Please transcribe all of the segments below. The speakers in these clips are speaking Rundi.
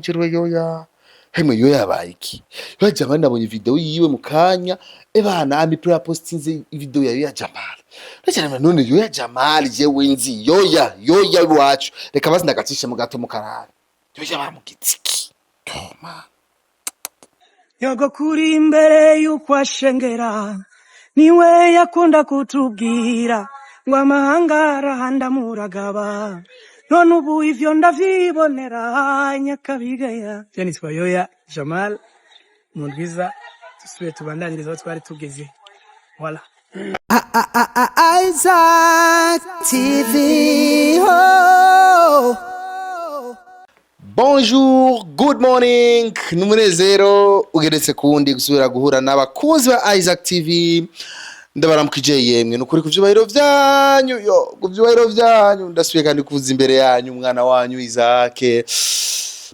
Jiriwe Yoya, hemwe Yoya yabaye iki? Yoya Jamal nabonye video yiwe mu kanya, ebana Ami Pro yapostinze video ya Yoya Jamal. Ndacana none Yoya Jamal jewe nzi Yoya, Yoya iwacu. Reka basi ndagacishe mu gato mu karara. Yoya bamugize iki? Toma. Nyogokuru imbere y'uko ashengera niwe yakunda kutubwira ngo amahanga arahanda muragaba, none ubu ivyo ndavyibonera nyakabiga. Je nitwa Yoya Jamal Mundwiza, dusubiye tubandaniriza aho twari tugeze, voilà. Isaac TV. Oh. Bonjour, good morning. Numunezero ugeretse kuwundi gusubira guhura n'abakunzi ba Isaac TV. Ndabaramukije yemwe, nukuri ku vyubahiro vyanyu, yo ku vyubahiro vyanyu ndasubiye kandi kuza imbere yanyu, umwana wanyu Isaac.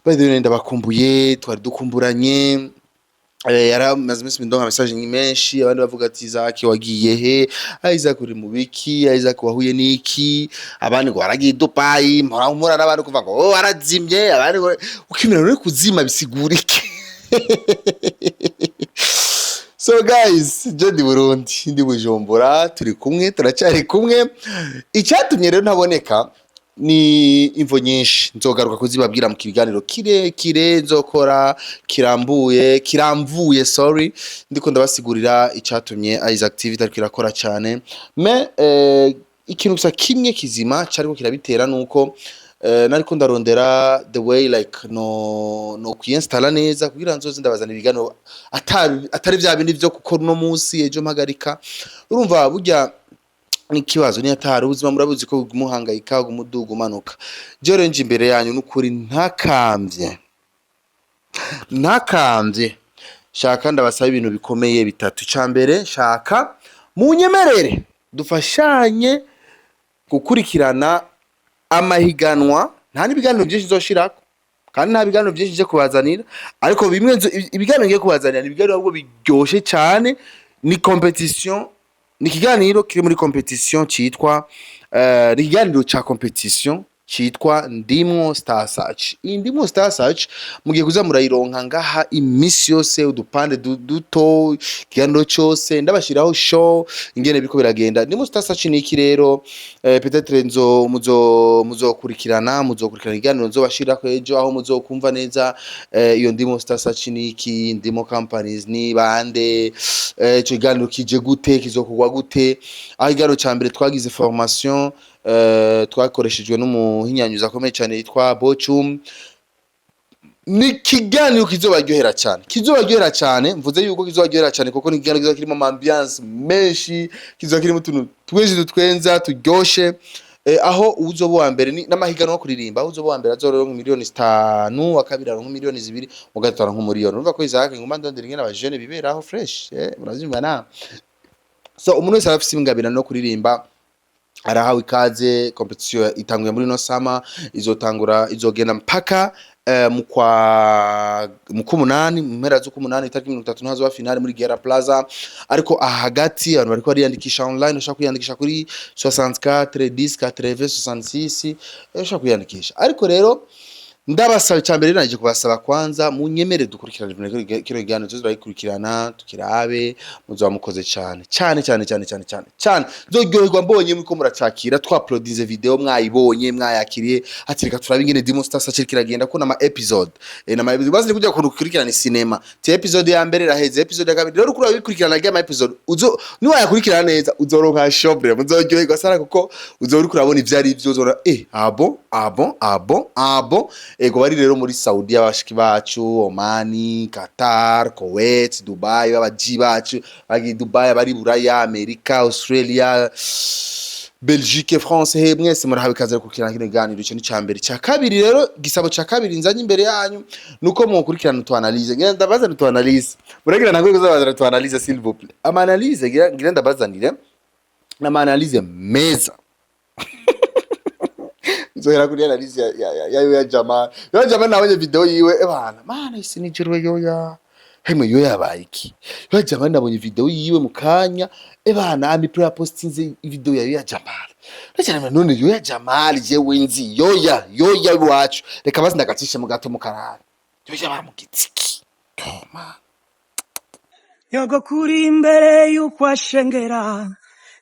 By the way, ndabakumbuye, twari dukumburanye. Yaramaze iminsi ndonka message menshi, abandi bavuga ati: "Isaac wagiye he? Isaac uri mu biki? Isaac wahuye n'iki?" Abandi ngo waragiye Dubai. Mpora mpura n'abandi kuva ngo: "Oh, warazimye." Abandi ngo ukimera uri kuzima bisigura iki? So guys, je ndi Burundi, ndi Bujumbura, turi kumwe, turacyari kumwe. Icyatumye rero ntaboneka ni imvo nyinshi, nzogaruka kuzibabwira mu kiganiro kirekire nzokora kirambuye, kiramvuye, sorry, ndiko ndabasigurira icyatumye Isaac TV itariko irakora cyane. Mais ikintu gusa kimwe kizima cyariko kirabitera nuko nariko ndarondera the way like no kwinstalla neza kugira nzoze ndabazana ibiganiro atari vya bindi vyo gukora uno munsi ejo mpagarika. Urumva burya n'ikibazo ni atari ubuzima, murabuzi ko bumuhangayika, umuduga umanuka. Je rero nje imbere yanyu n'ukuri ntakamvye, ntakamvye. Shaka ndabasaba ibintu bikomeye bitatu. Icya mbere, shaka munyemerere dufashanye gukurikirana amahiganwa. Nta n'ibiganiro byinshi nzoshirako kandi nta biganiro byinshi nje kubazanira, ariko bimwe ibiganiro ngiye kubazanira ni ibiganiro ahubwo biryoshe cyane. Ni compétition, ni ikiganiro kiri muri compétition cyitwa ni ikiganiro ca compétition cyitwa Ndimwo Star Search. Iyi Ndimwo Star Search mugiye kuza murayironka ngaha imisi yose, udupande duto, ikiganiro cyose ndabashiraho show ingene biriko biragenda. Ndimwo Star Search ni iki rero? Peut-être nzo muzo muzokurikirana ikiganiro nzobashirako ejo, aho muzokumva neza iyo Ndimo Star Search ni iki, Ndimo Companies ni bande, ico kiganiro kije gute, kizokorwa gute. Aho ikiganiro ca mbere twagize formation, twakoreshejwe n'umuhinyanyuzi akomeye cyane yitwa Bochum. Ni ikiganiro kizobaryohera cyane, kizobaryohera cyane. Mvuze yuko kizobaryohera cyane kuko ni ikiganiro kizoba kirimo ama ambiance menshi, kizoba kirimo utuntu twinshi dutwenza turyoshe. Aho uzoba uwa mbere ni n'amahiganwa yo kuririmba, aho uzoba uwa mbere azoronka miliyoni 5, wa kabiri aronka miliyoni 2, wa gatatu aronka umuriyoni. Urumva ko Isaac nguma ndondera ingene abajene biberaho fresh, muravyumva na so umuntu wese arafise ingabirano no kuririmba arahawe ikaze. Compétition itanguye muri no summer, izotangura izogenda mpaka mu kwa mu kumunani, mu mpera z'ukumunani, itariki 30 hazoba finale muri Gera Plaza. Ariko aha hagati abantu bariko bariyandikisha online. Ushaka kwiyandikisha kuri 64 10 80 66, ushaka kwiyandikisha. Ariko rero ndabasaba, icya mbere naje kubasaba kwanza munyemere dukurikirane kino kiganiro, tuze turagikurikirana tukirabe. Muzoba mukoze cyane cyane cyane cyane cyane cyane cyane. Nzoryoherwa mbonye muriko muracakira, twauploadinze video mwayibonye, mwayakiriye, ati: "Reka turabe ingene Dimo Star Search kiragenda." Ko nama episode nama episode bazi kujya kuntu gukurikirana cinema ti episode ya mbere iraheze, episode ya kabiri rero kuri abikurikirana rya episode uzo niwayakurikirana neza uzoronka shobre, muzoryoherwa sana kuko uzoba uriko urabona ivyo ari vyo, uzora ah bon, ah bon, ah bon, ah bon. Ego, bari rero muri Saudi abashiki bacu, Omani, Qatar, Kuwait, Dubai, abaji bacu bagiye Dubai, abari Buraya, Amerika, Australia, Belgique, France, he mwese murahawe ikaze gukurikirana kino kiganiro. Ico ni ca mbere. Ca kabiri rero, gisabo ca kabiri nzanye imbere yanyu nuko mwokurikirana utu analyse. Ngira ndabazana utu analyse, muragira ntabwo kuzabazana utu analyse, s'il vous plaît. Ama analyse ngira ndabazanire n'ama analyse meza. Nzohera kuri analyse ya Jamal. Ya Jamal nabonye video yiwe, ebana mana isi nijoro Yoya, hemwe Yoya yabaye iki? Ya Jamal nabonye video yiwe mu kanya, ebana Ami Pro yapostinze video ya Yoya Jamal. Ndacana none Yoya Jamal jewe nzi Yoya, Yoya iwacu. Reka basi ndagacishe mu gato mu karara. Yoya bamugize iki? Toma. Nyogokuru imbere y'uko ashengera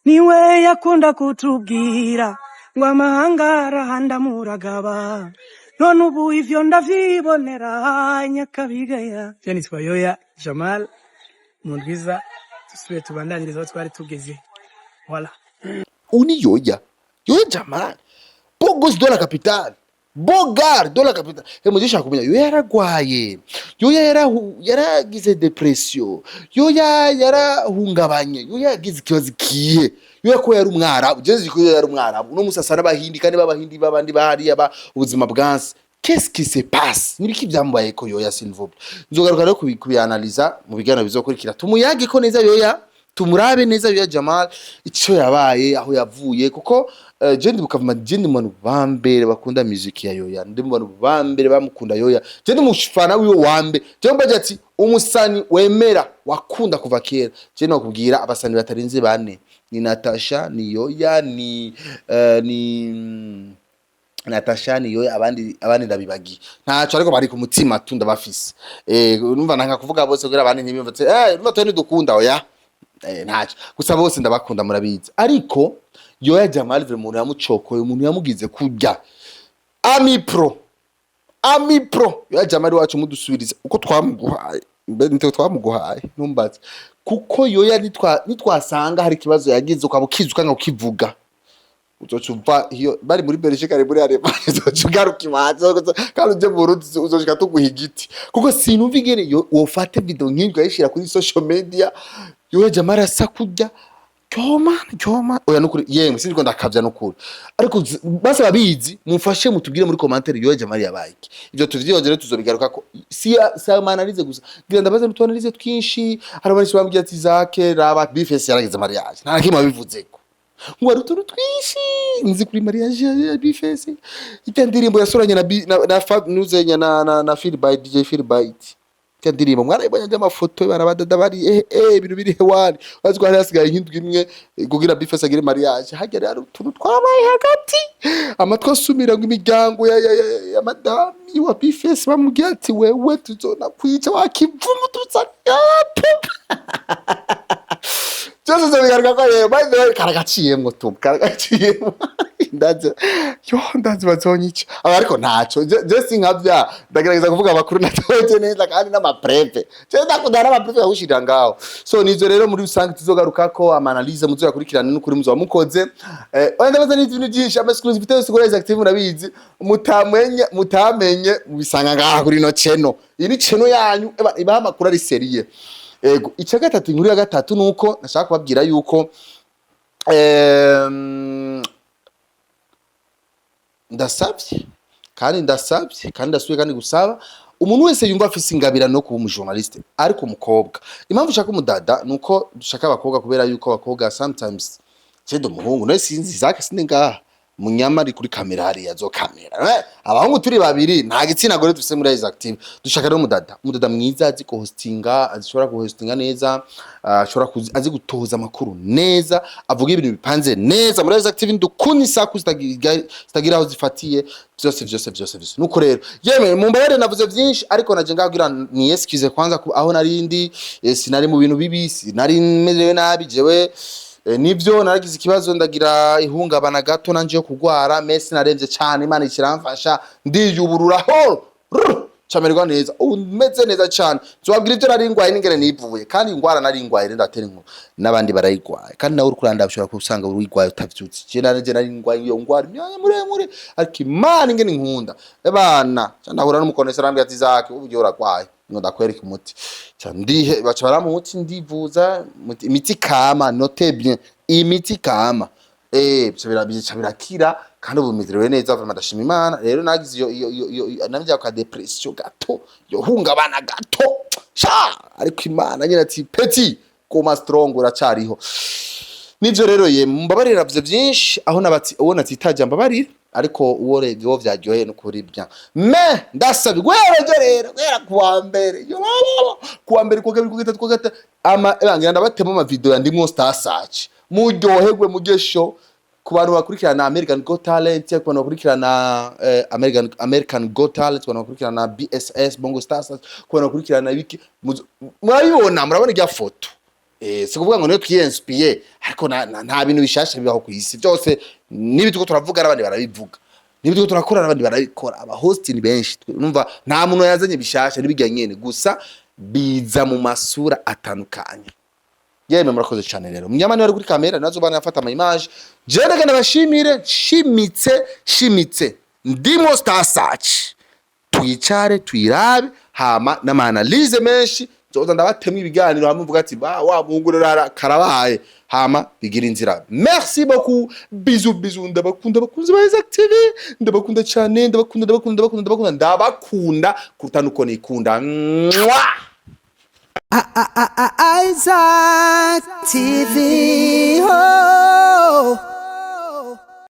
niwe yakunda kutubwira ngo amahanga arahanda muragaba, none ubu ivyo ndavyibonera nyakabiga. Je nitwa Yoya Jamal Mundwiza, dusubiye tubandaniriza aho twari tugeze. Voilà. Uni Yoya, Yoya Jamal, beau gosse de la capitale, beau gars de la capitale. He, mugisha kumenya Yoya yaragwaye, Yoya yaragize dépression, Yoya yarahungabanye, Yoya yagize ikibazo kiye. Yoya ko yari umwarabu, je ko yari umwarabu, uno musi asa n'abahindi, kandi b'abahindi b'abandi bahariya ba ubuzima bwanse. Qu'est-ce qui se passe? Nibiki byambaye ko Yoya? S'il vous plaît, nzogaruka rero kubianaliza mu biganiro bizokurikira. Tumuyage ko neza Yoya, tumurabe neza Yoya Jamal, ico yabaye, aho yavuye, kuko je ndibuka je ndi mu bantu ba mbere bakunda music ya Yoya, ndi mu bantu ba mbere bamukunda Yoya. Je ndi mufana wiwe wa mbere. Je mbaje ati umusani wemera wakunda kuva kera, je nokubwira abasani batarenze bane: ni Natasha, ni Yoya, ni Natasha, ni Yoya. Abandi ndabibagiye, ntaco, ariko bari ku mutima tu, ndabafise. Urumva nanka kuvuga bose kugira abandi ntibiyumve ati urumva twe ntidukunda. Oya, ntaco, gusa bose ndabakunda, murabizi. Ariko Yoya Jamal vile umuntu yamucokoye, umuntu yamugize kurya amipro amipro. Yoya Jamal wacu, mudusubiriza uko twamuguhaye, mbe nitwe twamuguhaye, ntumbaze, kuko Yoya nitwasanga hari ikibazo yagize ukaba ukizi ukanga ukivuga, uzoca uva iyo bari muri Belgique, ari muri Allemagne, uzoca ugaruka iwacu kandi uje mu Burundi uzoshika tuguha igiti, kuko sinumva ingene wofata video nk'iyo ukayishira kuri social media. Yoya Jamal asa kurya cyoma cyoma. Oya, nukuri yemwe, sinzi ko ndakavya nukuri, ariko base babizi mumfashe mutubwire muri commentaire Yoya Jamal yabaye iki. Ivyo tuvyiyongere, tuzobigarukako. Si ama analyse gusa, ngira ndabaza n'utu analyse twinshi. Hari abantu bambwiye ati zake raba B-Face yaragize mariage, nta kimwe babivuzeko, ngo hari utuntu twinshi nzi kuri mariage ya B-Face, ijya ndirimbo yasoranye na na, na Nuzenya na Phil by DJ Phil Byte. Ijya ndirimbo mwarayibonye, by'amafoto barabadada bari ibintu biri hewani. Bazi ko hari hasigaye nk'indwi imwe kugira B-Face agire mariage. Hajya rero utuntu twabaye hagati, amatwi asumira ngo imiryango ya madami wa B-Face bamubwiye ati wewe tuzona kwica wakivumu tuza. Byose bigaruka ko rero, by the way, karagaciyemwo tu, karagaciyemwo. Ndazi yo, ndazi bazonyica aba, ariko ntaco. Je sinkavya, ndagerageza kuvuga amakuru natoje neza kandi n'ama preuves. Je ndakunda n'ama preuves yagushirira ngaho. So nizo rero muri rusange tuzogarukako, ama analyse muzoyakurikirana n'ukuri muzoba mukoze. Oya, ndabaza n'ibintu byinshi, ama exclusivité yose kuri Active murabizi, mutamenye mutamenye mubisanga ngaha kuri no channel. Iyi ni channel yanyu ibaha amakuru ari sérieux. Ego, icya gatatu, inkuru ya gatatu, nuko nashaka kubabwira yuko ndasabye kandi ndasabye kandi ndasubiye kandi gusaba umuntu wese yumva afise ingabirano no kuba umujournaliste, ariko umukobwa. Impamvu ushaka umudada nuko dushaka abakobwa, kubera yuko abakobwa sometimes, je ndi umuhungu nawe sinzi Isaac, sindi ngaha munyama ari kuri kamera hariya zo kamera. Abahungu turi babiri, nta gitsina gore dufise muri Isaac TV. Dushaka rero umudada, umudada mwiza azi guhostinga, ashobora guhostinga neza, ashobora azi gutoza amakuru neza, avuga ibintu bipanze neza. Muri Isaac TV dukunda isaku zitagira aho zifatiye, vyose vyose vyose vyose. Nuko rero yemwe, mumbabarire navuze vyinshi, ariko naje ngagira ni excuse kwanza aho narindi, sinari mu bintu bibi, sinari merewe nabi jewe. Nivyo naragize ikibazo, ndagira ihungabana gato nanje yo kugwara, mais sinaremvye cane. Imana ikiramfasha, ndiyubururaho camererwa neza, ubu meze neza cane. Nzobabwira ivyo nari ngwaye n'ingene nivuye, kandi ingwara nari ngwaye rero ndatera inkuru n'abandi barayigwaye, kandi nawe uriko urandaba ushobora kusanga wigwaye utavyutse. Je nanje nari ngwaye iyo ngwara imyanya muremure, ariko Imana ingene inkunda ebana, ca ndahura n'umukonesa, arambwira ati Zaki, ubu ugiye uragwaye, ngo ndakwereka umuti. Ca ndihe, baca barampa umuti, ndivuza imiti kama, note bien, imiti kama, bica birakira, kandi ubu merewe neza, vraiment ndashima Imana. Rero nagize iyo navya ka dépression gato, yo hungabana gato sha, ariko Imana nyine ati petit koma strong, uracariho. Nivyo rero ye, mumbabarira vyo byinshi aho nabati uwo natitaje, mbabarira, ariko uwo rero vyaryoheye no kuri bien. Mais ndasabye guhera rero, guhera kuwa mbere, yo kuwa mbere, kuwa kabiri, kuwa gatatu, kuwa gatatu, ama ebangira ndabatema ama video ya ndimwo Star Search, muryoherwe mugesho. Ku bantu bakurikirana American Got Talent, ku bantu bakurikirana American Got Talent, ku bantu bakurikirana BSS, Bongo Stars, ku bantu bakurikirana ibiki, murabibona, murabona irya foto. Si kuvuga ngo niyo twiyinspiye, ariko nta bintu bishasha bibaho ku isi. Byose nibi turiko turavuga n'abandi barabivuga, nibi turiko turakora n'abandi barabikora. Aba host ni benshi. Numva nta muntu yazanye bishasha, nibijya nyene gusa biza mu masura atandukanye. Yemwe, murakoze cyane. Rero munyamani wari kuri kamera nazo bana yafata ama image. Je reka ndabashimire, nshimitse, shimitse ndimo Star Search, twicare tuyirabe, hama n'ama analyse menshi nzoza ndabatemwa ibiganiro hamwe, mvuga ati ba wa muhungu rero karabaye, hama bigira inzira. Merci beaucoup, bisous bisous, ndabakunda bakunzi ba Isaac TV, ndabakunda cyane, ndabakunda, ndabakunda, ndabakunda, ndabakunda, ndabakunda kuruta nuko nikunda. Mwah! Isaac TV. Oh.